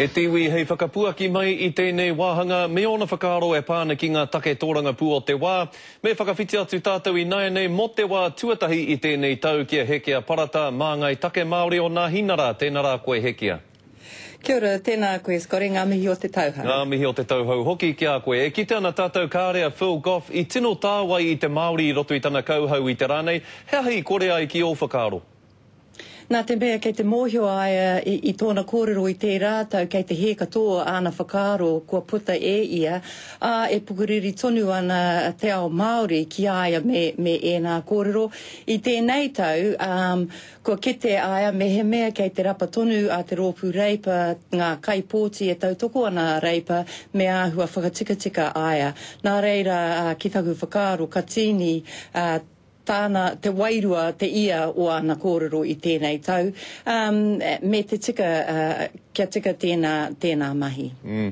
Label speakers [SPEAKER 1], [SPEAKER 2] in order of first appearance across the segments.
[SPEAKER 1] E te iwi hei whakapuaki mai i tēnei wāhanga me ōna whakaaro e pā ana ki ngā take tōrangapū o te wā. Me whakawhiti atu tātou ināianei mō te wā tuatahi i tēnei tau ki a Hekia Parata, māngai take Māori o Nāhinara. Tēnā rā koe Hekia.
[SPEAKER 2] Kia ora, tēnā koe Scotty, ngā mihi o te tauhou.
[SPEAKER 1] Ngā mihi o te tauhou hoki ki a koe. E kite ana tātou kāre a Phil Goff i tino tāwai i te Māori i roto i tana kauhau i te rā nei, he aha i kore ai ki ō whakaaro?
[SPEAKER 2] Nā te mea kei te mōhio a ia i tōna kōrero i tērā tau kei te hē katoa āna whakaaro kua puta e ia, ā, e pukuriri tonu ana te ao Māori ki a ia me, me ēnā kōrero. I tēnei tau, ā, kua kite a ia mehemea kei te rapa tonu a te Rōpū Reipa ngā kaipōti e tautoko ana a Reipa me āhua whakatikatika a ia. Nā reira, ā, ki taku whakaaro ka tīni, ā, Tāna, te wairua, te ia o āna kōrero i tēnei tau, ā, me te tika, ā, kia tika tēnā, tēnā mahi.
[SPEAKER 1] Mm.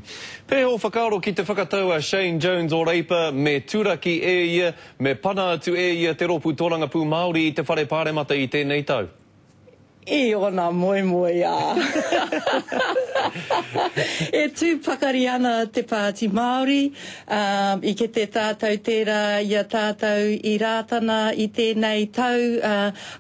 [SPEAKER 1] Pēhea ō whakaaro ki te whakatau a Shane Jones o Reipa me turaki e ia, me pana atu e ia te Rōpū Tōrangapū Māori i te Whare Pāremata i tēnei tau?
[SPEAKER 2] I ōna moemoeā. E tū pakari ana te Pāti Māori, ā, i kite tātou tērā i a tātou i Rātana i tēnei tau, ā,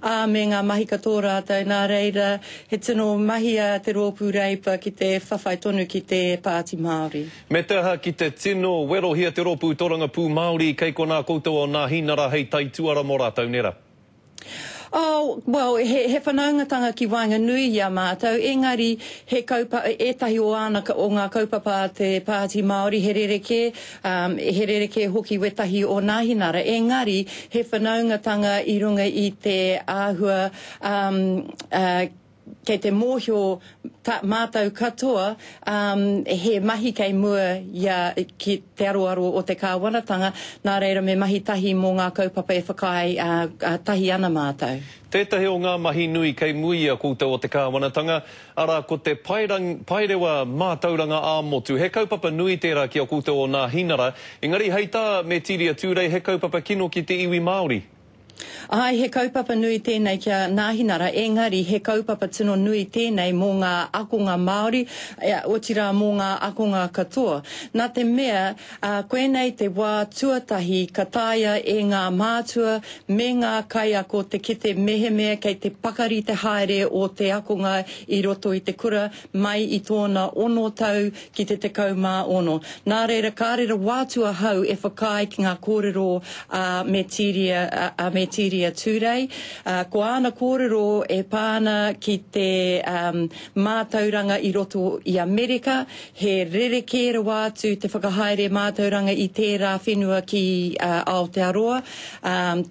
[SPEAKER 2] ā, me ngā mahi katoa rātou, nā reira, he tino mahi a te Rōpū Reipa ki te whawhai tonu ki te Pāti Māori.
[SPEAKER 1] Me te aha ki te tino werohia te Rōpū Torangapū Māori kei konā koutou o Nāhinara hei taituara mō rātou, nē rā?
[SPEAKER 2] Oh, well, he, he whanaungatanga ki waenganui i a mātou, engari he kaupa, ētahi o āna, o ngā kaupapa a te Pāti Māori he rerekē, um, he rerekē hoki wētahi o Nāhinara, engari he whanaungatanga i runga i te āhua, um, uh, Kei te mōhio tā mātou katoa, he mahi kei mua i a, ki te aroaro o te kāwanatanga, nā reira me mahi tahi mō ngā kaupapa e whakaae tahi ana mātou.
[SPEAKER 1] Tētahi o ngā mahi nui kei mua i a koutou o te kāwanatanga, arā, ko te paerang, paerewa mātauranga ā-motu. He kaupapa nui tērā ki a koutou o Nāhinara, engari hei tā Metiria Turei he kaupapa kino ki te iwi Māori.
[SPEAKER 2] Āe, he kaupapa nui tēnei ki a Nāhinara, engari he kaupapa tino nui tēnei mō ngā akonga Māori, otirā mō ngā akonga katoa. Nā te mea, koinei te wā tuatahi ka taea e ngā mātua me ngā kaiako te kite mehemea kei te pakari te haere o te akonga i roto i te kura mai i tōna ono tau ki te 16. Nā reira, kāre rawa atu ahau e whakaae ki ngā kōrero a Metiria, a Metiria Turei. Ko āna kōrero e pā ana ki te mātauranga i roto i Amerika, he rerekē rawa atu te whakahaere mātauranga i tērā whenua ki Aotearoa.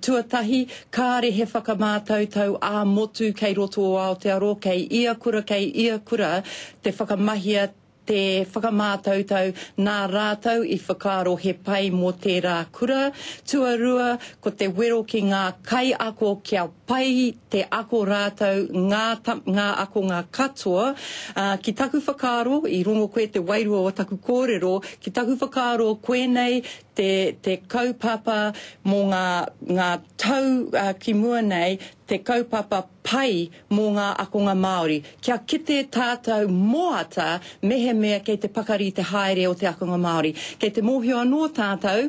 [SPEAKER 2] Tuatahi, kāre he whakamātautau ā-motu kei roto o Aotearoa, kei ia kura, kei ia kura te whakamahia te whakamātautau nā rātou i whakaaro he pai mō tērā kura. Tuarua, ko te wero ki ngā kaiako kia pai te ako rātou ngā ngā akonga katoa. Ā, ki taku whakaaro, i rongo koe te wairua o taku kōrero, ki taku whakaaro koinei te te kaupapa mō ngā ngā tau ki mua nei, te kaupapa pai mō ngā akonga Māori, kia kite tātou moata mehemea kei te pakari te haere o te akonga Māori. Kei te mōhio anō tātou,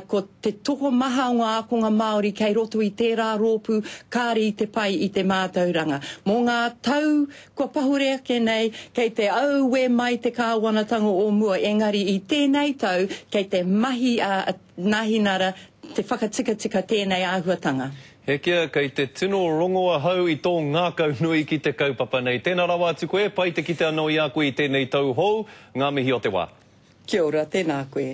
[SPEAKER 2] ko te tokomaha o ngā akonga Māori kei roto i tērā rōpū kāre i te pai i te mātauranga. Mō ngā tau kua pahure ake nei, kei te auē mai te kāwanatanga o mua, engari i tēnei tau kei te mahi a Nāhinara te whakatikatika tēnei āhuatanga.
[SPEAKER 1] Hekia, kei te tino rongo ahau i tō ngākau nui ki te kaupapa nei. Tēnā rawa atu koe, pai te kite anō i a koe i tēnei tau hou. Ngā mihi o te wā.
[SPEAKER 2] Kia ora, tēnā koe.